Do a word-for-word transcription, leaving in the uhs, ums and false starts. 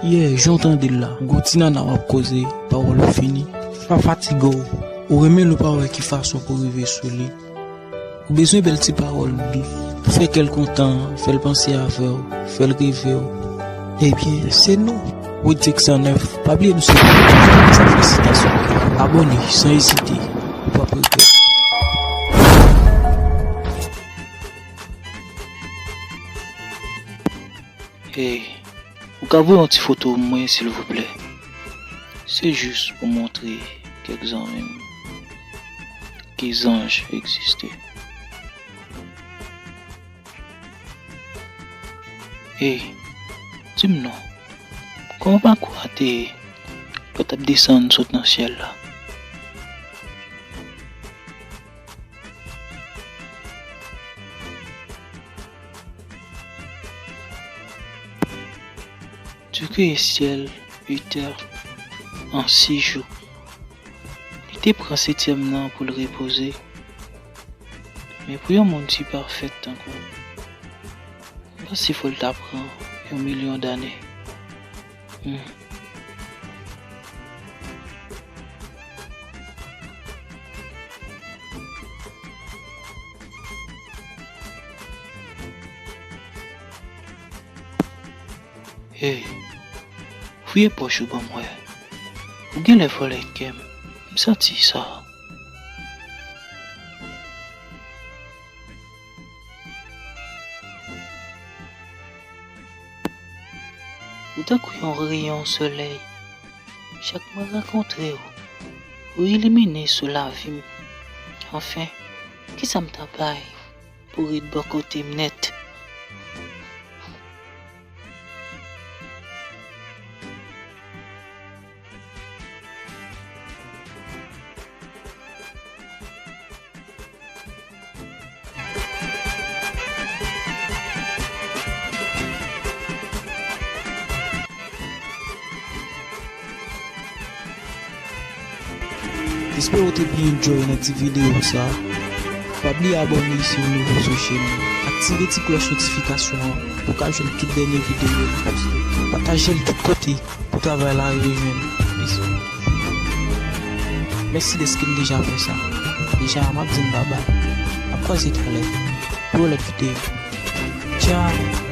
Yeah, jan w tande l la, gon ti nana w ap koze, pawòl ou fini. Pa fatige w, ou renmen l ou pa wè ki fason pou rive sou li. Ou bezwen bèl ti pawòl dous, fè kè l kontan, fè l panse avè w, fè l reve w. Ebyen, se nou, Wid Six Cent Neuf. Pa bliye nou se sa, felisitasyon. Abòne san ezite, ou p ap regrèt. Hey, ou ka voye yon ti foto mwen, silvouplè? Se jis pou montre kèk zanmi m ke zanj egziste. Hey, di m non, kòman pakou a te ye lè w t ap desann sot nan syèl la? Dieu kreye syèl, etè, an sis jou. Li te pran setyèm nan pou l repoze. Men pou yon moun si pafè tankou w, m panse fò l ta pran yon milyon dane. Hmm. Hey, fouye pòch ou ban m wè. Ou genlè vòlè kè m. M santi sa. Ou tankou yon reyon solèy. Chak mwen rankontre w, ou ilimine sou lavi m. Anfen, kisa m ta bay pou ret bò kote m nèt? Espere w te byen enjoy nan ti videyo sa. Pa bliye abòne si w nouvo sou chèn nan. Aktive ti klòch notifikasyon an pou w ka jwenn tout dènye videyo nou poste. Pataje l tout kote pou travay la rive jwenn plis moun. Mèsi dèske n deja fè sa. Deja, m ap di n babay. N ap kwaze talè pou yon lòt videyo. Tchao!